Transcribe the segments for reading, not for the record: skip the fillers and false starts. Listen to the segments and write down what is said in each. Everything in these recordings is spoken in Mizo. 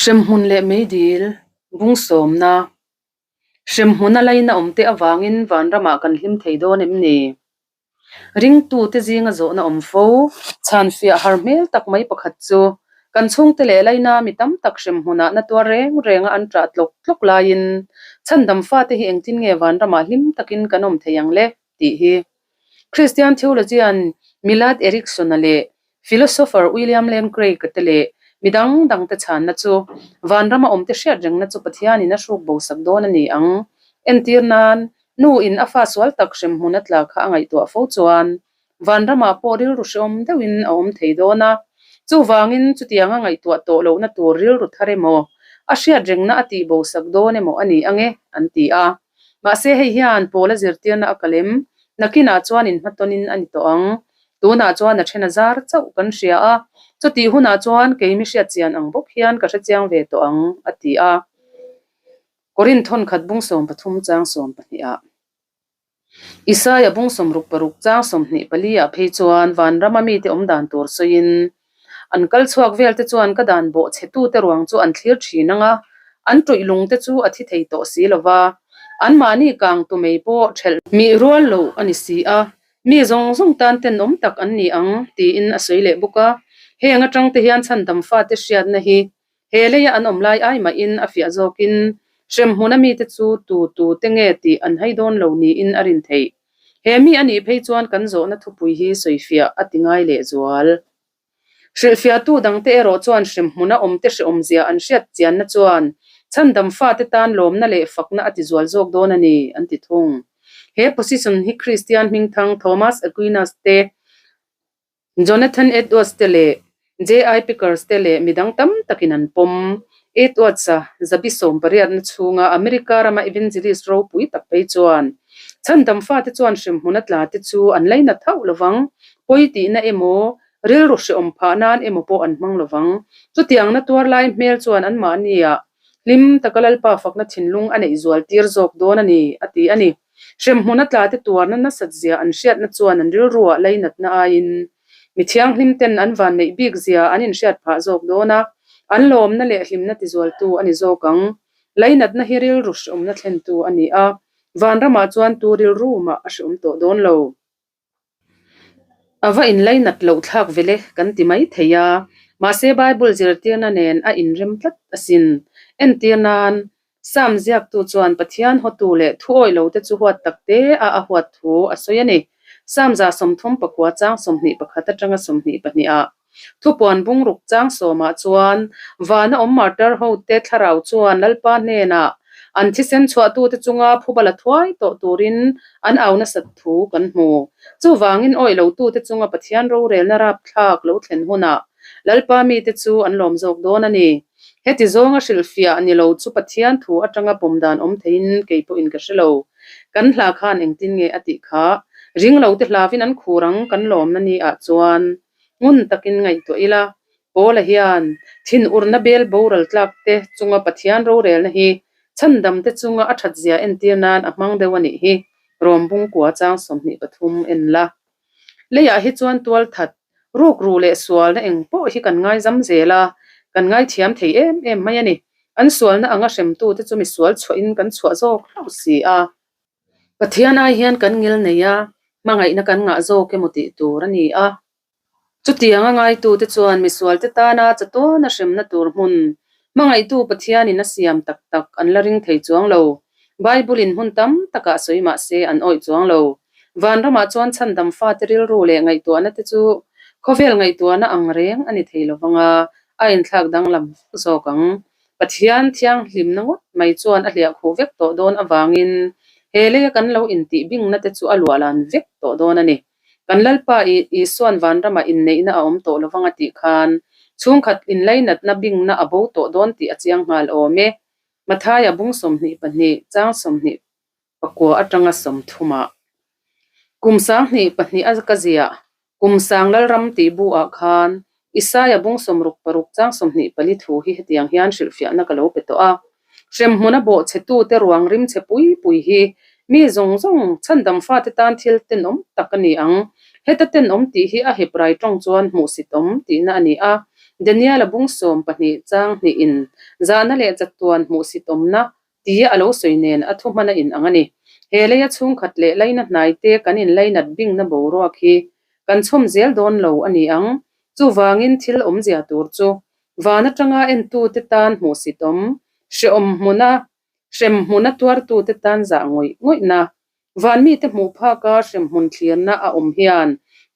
Hremhmun leh meidil bung sawmna, Hremhmuna laina awmte avangin vanramah kan hlim thei dawn em ni? Ringtute zinga zawhna awm fo, chhanfiah har hmel tak mai pakhat chu, kan chhungte leh laina mi tam tak hremhmunah na tuar reng renga an ṭah tlawk tlawk laiin chhandam fate hi engtin nge vanramah hlim takin kan awm thei ang le? tih hi. Christian theologian Millard Erickson-a leh Philosopher William Lane Craig-a te leh mi dang dangte chhanna chu vanrama awmte hriat rengna chu Pathianin a hruk bosak dawn a ni ang. Entir nan, nu in a fa sual tak hremhmun a tla kha a ngaihtuah fo chuan vanramah pawh rilru hrehawm deuhin a awm thei dawn a. Chuvangin chutianga ngaihtuah tawh lohna tur rilru thar emaw, a hriat rengna a tih bosak dawn emaw a ni ang e, an ti a. Mahse hei hian Paula zirtirna a kalem, nakinah chuan inhmatawnin a ni tawh ang. Tunah chuan a then a zar chauh kan hria a, chutih hunah chuan kei mi hriat chian ang bawk hian ka hrechiang ve tawh ang, a ti a. Korinth thawnkhat bung 13 chang 12 ah. Isaia bung 66 chang 24 ah phei chuan vanrama mite awm dan tur sawiin, An kal chhuak vel te chuan ka dan bawh chhe tute ruang chu an thlir thin ang a, an ṭawih lung te chu a thi thei tawh si lo va, anmahni kang tu mei pawh ṭhelh mih rual loh a ni si a, mi zawng zawng tan tenawm tak an ni ang, tiin a sawi leh bawk a. Heng aṭang te hian chhandam fate hriatna hi he leia an awm lai ai mahin a fiah zawkin hremhmun a mite chu tu tu te nge tih an hai dawn lo niin a rin theih. He mi a nih phei chuan kan zawhna thupui hi sawifiah a ti ngai leh zual. Hrilhfiahtu dangte erawh chuan hremhmuna awmte hrehawmzia an hriat chianna chuan chhandam fate tan lawmna leh fakna a ti zual zawk dawn a ni, an ti thung. He position hi Kristian hmingthang Thomas Aquinas te, Jonathan Edwards te leh J.I. Packers te leh midang tam takin an pawm. Edwards-a zabi sawmpariatna chhunga America rama evangelist ropui tak phei chuan chhandam fate chuan hremhmun a tla te chu an lainat hauh lovang, pawi tihna emaw, rilru hrehawm phah nan emaw pawh an hmang lovang. Chutiangna tuar lai hmel chuan anmahniah hlim taka Lalpa fakna thinlung a neih zual tir zawk dawn a ni, a ti a ni. Hremhmun a tlate tuarna nasat zia an hriatna chuan an rilruah lainatna aiin mi thianghlim ten an van neih bik zia an inhriat phah zawk dawn a, an lawmna leh hlimna tizualtu a ni zawk ang. Lainatna hi rilru hreawmna thlentu a ni a, vanramah chuan tu rilru mah a hreawm tawh dawn lo. A va inlainat loh thlak vele kan ti mai thei a, mahse Bible zirtirna nen a inrem tlat asin. Entir nan, Psalm ziaktu chuan Pathian hawtu leh thu awih lote chu huat tak te a a huat thu a sawi a ni. Psalm 39 chang 21 atanga 22 ah. Thupuan bungruk chang sawmah chuan vana awm martar hote thlarau chuan Lalpa hnenah an thisen chhuahtute chunga phuba la thuai tawh turin an au nasat thu kan hmu. Chuvangin awih lotute chunga Pathian rorelna rapthlak lo thlen hunah Lalpa mite chu an lawm zawk dawn a ni. Heti zawnga hrilhfiah ni lo chu Pathian thu atanga pawm dan awm theiin kei pawhin ka hre lo. Kan hla khan engtin nge a tih kha? Ring lote hlavin an khur ang kan lawmna ni ah chuan ngun takin ngaihtuah ila, Paula hian thinurna bel boral tlak te chunga Pathian rorelna hi chhandam te chunga a that zia entir nan a hmang deuh a nih hi, Rom bungkua chang 23 en la. Leiah hi chuan tual that, rukru leh sualna eng pawh hi kan ngaizam zel a, kan ngaithiam thei em em mai a ni. An sualna anga hremtute chu misual chhuahin kan chhuah zawk hlauh si a. Pathian ai hian kan ngil nei a, hmangaihna kan ngah zawk emaw tih tur a ni a. Chutianga ngaitute chuan misualte tana chatuana hremna tur hmun, hmangaihtu Pathianin a siam tak tak an la ring thei chuang lo. Bible-in hmun tam takah sawi mah se an awih chuang lo. Vanramah chuan chhandam fate rilru leh ngaihtuahna te chu khawvel ngaihtuahna ang reng a ni thei lovang a, a inthlak danglam zawk ang. Pathian thianghlimna ngawt mai chuan a hliah khuh vek tawh dawn avangin he leia kan lo intih bingna te chu a luahlan vek tawh dawn a ni. Kan Lalpa Isuan vanramah inneihna a awm tawh lovang a tih khan chhungkhat inlainatna bingna a bo tawh dawn tih a chiang nghal awm e. Mathaia bung 22 chang 20 atanga 30 ah. Kum 2002 a ka ziah Kum sang Lalram tih bu ah khan Isaia bung 66 chang 24 thu hi hetiang hian hrilhfiahna ka lo pe tawh a. Hremhmun a bawh chhe tute ruang rim chhe pui pui hi mi zawng zawng chhandam fate tan thil tenawm tak a ni ang. Heta tenawm tih hi a Hebrai tawng chuan hmuhsitawm tihna a ni a. Daniel-a bung 12 chang hnihin zahna leh chatuan hmuhsit awmna tia a lo sawi nen a thu hman a inang a ni. He leia chhungkhat leh laina hnaite kan inlainat bingna boruak hi kan chhawm zel dawn lo a ni ang. Chuvangin thil awmzia tur chu van atanga entute tan hmuhsit awm, hrehawm hmuna hrem hmuna tuartute tan zah ngawih ngawihna Van mite hmuh phaka hremhmun thlirna a awm hian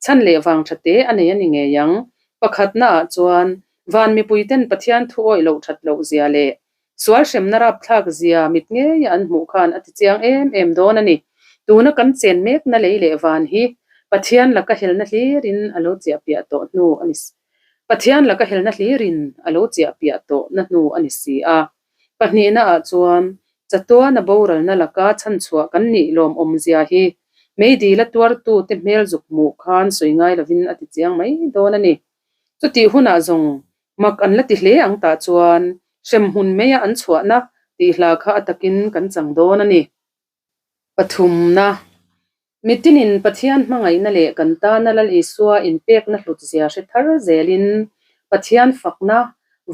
chhan leh vang tha te a nei a ni ngei ang. Pakhatna ah chuan van mipuiten Pathian thu awih loh that loh zia leh sual hremna rapthlak zia mit ngeia an hmuh khan a ti chiang em em dawn a ni. Tuna kan chen mekna lei leh van hi Pathian laka helna hlirin a lo chiah piah tawh hnu a ni Pathian laka helna hlirin a lo chiah piah tawh na hnu a ni si a. Pahnihna ah chuan chatuana boralna laka chhanchhuah kan nih lawmawm zia hi meidil a tuartu te hmel zuk hmuh khan sawi ngai lovin a ti chiang mai dawn a ni. Chutih hunah zawng mak an la ti hle ang tah chuan hremhmun meia an chhuahna tih hla kha a takin kan chang dawn a ni. Pathumna, Mitinin Pathian hmangaihna leh kan tana Lal Isua inpekna hlutzia hre thar zelin Pathian fakna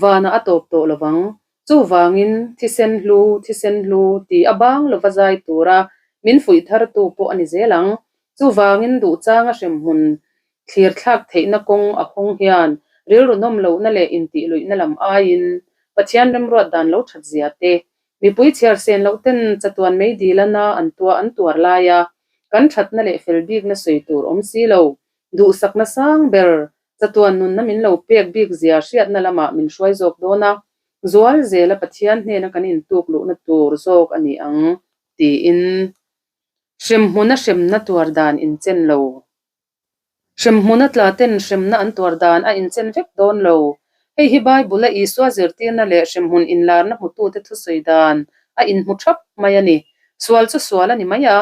vanah a tawp tawh lovang. Chuvangin, thisen hlu, thisen hlu ti a bang lova zai tura min fuih thartu pawh a ni zel ang. Chuvangin duhchanga hremhmun thlir thlak theihna kawng a hawng hian rilru nawm lohna leh intihluihna lam aiin Pathian remruat dan lo thatzia te Mipui chhiar sen loh ten chatuan mei dil a na an tua an tuar lai a, kan thatna leh fel bikna sawi tur awm si lo. Duhsakna sang ber chatuan nunna min lo pek bik zia hriatna lamah min hruai zawk dawn a, zual zela Pathian hnena kan intuk luhna tur zawk a ni ang, tiin hremhmuna hremna tuar dan inchen lo. Hremhmuna tla ten hremna an tuar dan a inchen vek dawn lo. Hei hi Bible-a Isua zirtirna leh hremhmun inlarna hmutute thusawi dan a inhmu thap mai a ni. Sual chu sual a ni mai a,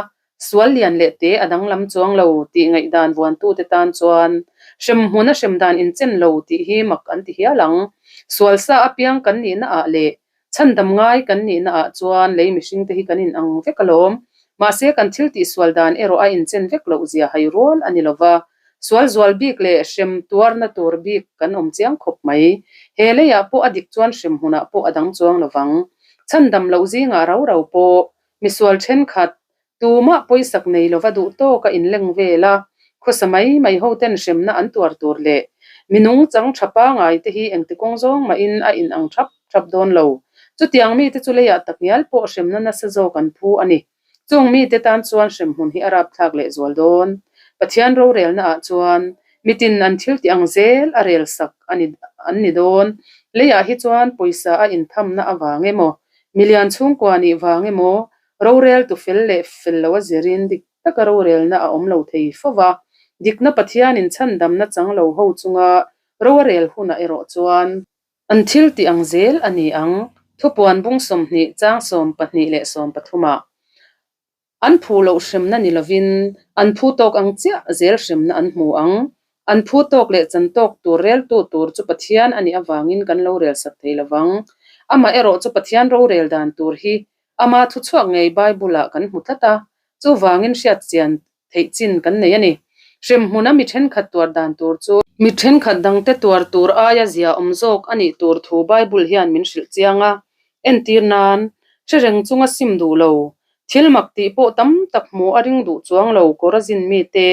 sual lian leh te a danglam chuang lo tih ngaihdan vuantute tan chuan hremhmuna hrem dan inchen lo tih hi mak an ti hial ang. Sual sa apiang kan nihna ah leh Chhandam ngai kan nihna ah chuan lei mihring te hi kan in ang vek alawm. Mahse kan thil tih sual dan erawh a inchen vek loh zia hai rual a ni lova. Sual zual bik leh hrem tuarna tur bik kan awm chiang khawp mai. He leiah pawh a dik chuan hrem hmunah pawh a dang chuang lovang. Chhandam loh zingah rau rau pawh misual thenkhat Tumah pawisak nei lova duh tawk a inleng vel a, khawsa mai mai ho ten hremna an tuar tur leh mi nungchang tha pangai te hi engti kawng zawng mahin a in ang thap thap dawn lo. Chutiang mite chu leiah takngial pawh hremna nasa zawk an phu a ni. Chung mite tan chuan hremhmun hi a rapthlak leh zual dawn. Pathian rorelna ah chuan mitin an thil tih ang zel a rel sak a ni an ni dawn. Leiah hi chuan pawisa a inthamna avang emaw, milian chhungkua nih vang emaw, Roreltu fel leh fel lo a zirin dik taka rorelna a awm lo thei fo va, dikna Pathianin chhandamna chang lo ho chunga ro a rel hunah erawh chuan, an thil tih ang zel a ni ang, thupuan bung 20 chang 12 leh 13 ah. An phu loh hremna ni lovin an phu tawk ang chiah zel hremna an hmu ang. An phu tawk leh chan tawk tur reltu tur chu Pathian a nih avangin kan lo relsak thei lovang. Amah erawh chu Pathian rorel dan tur hi Ama thuchhuak ngei Bible-ah kan hmu tlat a, chuvangin hriatchian theih chin kan nei a ni. Hremhmuna mi thenkhat tuar dan tur chu. Mi thenkhat dangte tuar tur aia zia awm zawk a nih tur thu Bible hian min hrilh chiang a. Entir nan, hre reng chunga sim duh lo, thil mak tih pawh tam tak hmu a ring duh chuang lo Korazin mite,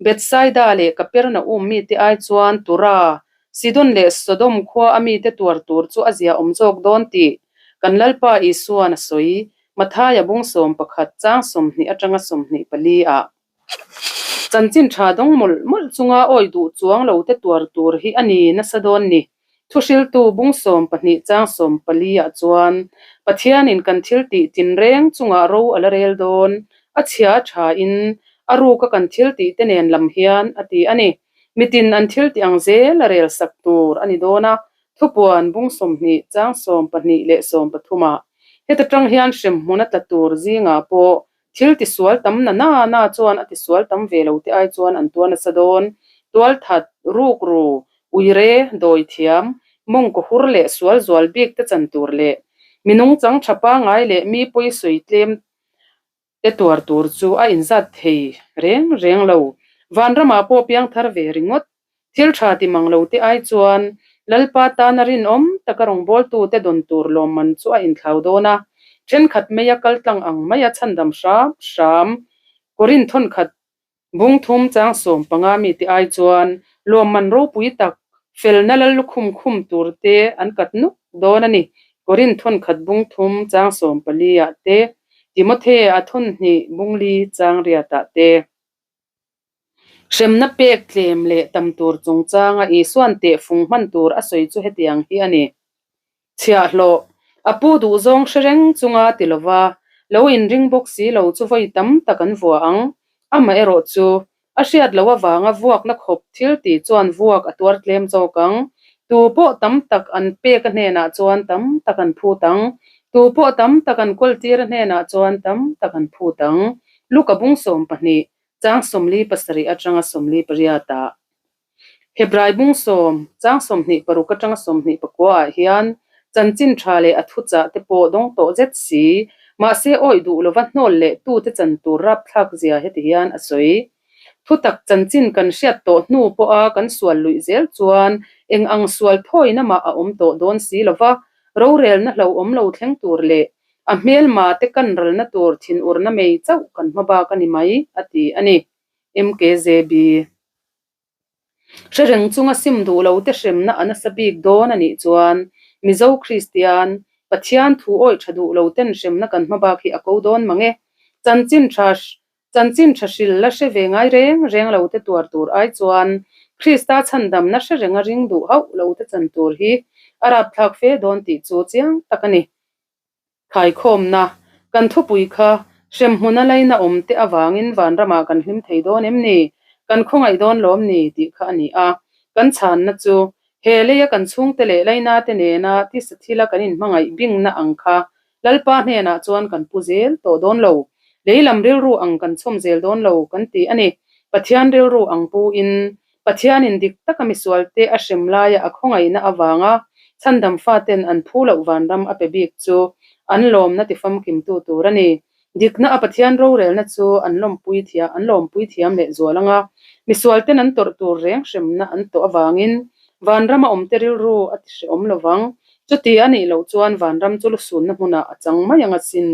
Bethsaida leh Kapernaum mite ai chuan Tura, Sidon leh Sodom khua a mite tuar tur chu a zia awm zawk dawn tih kan Lalpa Isuan a sawi, Mathaia bung 11 chang 20 atanga 24 ah. Chanchin tha dawng mawlh mawlh chunga awi duh chuang lo te tuar tur hi a ni nasa dawn ni. Thuhriltu bung 12 chang 14 ah chuan Pathianin kan thil tih tinreng chungah ro a la rel dawn, a chhia a tha in a ruka kan thil tih te nen lam hian a ti a ni. Mitin an thil tih ang zel a rel sak tur a ni dawn a, thupuan bung 20 chang 12 leh 13 ah heta tang hian hremhmun a tla tur zingah pawh thil tisual tam na na na chuan a tisual tam ve lo te ai chuan an tuar nasa dawn. Tualthat, rukru, uire, dawithiam, mawngkaw hur leh sual zual bik te chan tur leh mi nungchang tha pangai leh mi pawi sawi tlem te tuar tur chu a inzat thei reng reng lo. Vanramah pawh piangthar ve ringawt. Thil tha ti mang lo te ai chuan Lalpa tana rinawm taka rawngbawltute dawn tur lawmman chu a inthlau dawn a, thenkhat meia kal tlang ang maia chhandam hram hram Korinth thawnkhat bung thum chang 15 mite ai chuan lawmman ropui tak felna lal lukhum khum tur te an kat nuk dawn a ni. Korinth thawnkhat bung thum chang 14 ah te, Timothe a thawn hnih bung li chang riat ah te. Hremna pek tlem leh tam tur chungchanga Isua'n tehfung hman tur a sawi chu hetiang hi a ni. Chhiahhlawh, a pu duhzawng hre reng chunga ti lova, lo inring bawk si lo chu vawi tam tak an vua ang. Amaherawh chu, a hriat loh avanga vuakna khawp thil tih chuan vuak a tuar tlem zawk ang. Tu pawh tam tak an pek a hnenah chuan tam tak an phut ang. Tu pawh tam tak an kawltir a hnenah chuan tam tak an phut ang. Luka bung 12, Chang 47 atanga 48 ah. Hebrai bung sawm, chang 26 atanga 29 ah hian chanchin tha leh a thuchah te pawh dawng tawh zet si, mahse awih duh lova hnawl leh tute chan tur rapthlak zia heti hian a sawi. Thutak chanchin kan hriat tawh hnu pawha kan sual luih zel chuan eng ang sual thawina mah a awm tawh dawn si lova, rorelna hlauhawm lo thleng tur leh A hmelma te kan ralna tur thinurna mei chauh kan hma bak a ni mai, a ti a ni. MKJB. Hre reng chunga sim duh lo te hremna a nasa bik dawn a nih chuan Mizo Kristian, Pathian thu awih tha duh lo ten hremna kan hma bak hi a ko dawn mang e. Chanchin tha Chanchin tha hril la hre ve ngai reng reng lo te tuar tur ai chuan Krista chhandamna hre renga ring duh hauh lo te chan tur hi a rapthlak fe dawn tih chu chiang tak a ni. Khaikhawmna, Kan thupui kha hremhmuna laina awm te avangin vanramah kan hlim thei dawn em ni? Kan khawngaih dawn lawm ni? tih kha a ni a. Kan chhanna chu, he leia kan chhungte leh laina te nena tisa thila kan inhmangaih bingna ang kha Lalpa hnenah chuan kan pu zel tawh dawn lo. Lei lam rilru ang kan chhawm zel dawn lo kan ti a ni. Pathian rilru ang pu in Pathianin dik taka misualte a hrem laia a khawngaihna avanga chhandam faten an phu loh vanram a pe bik chu an lawmna tifamkimtu tur a ni. Dikna a Pathian rorelna chu an lawmpui thiam an lawmpui thiam leh zual anga misualten an tawrh tur reng hremna an tawh avangin vanrama awmte rilru a ti hrehawm lovang. Chuti a nih loh chuan vanram chu lusunna hmunah a chang mai ang asin.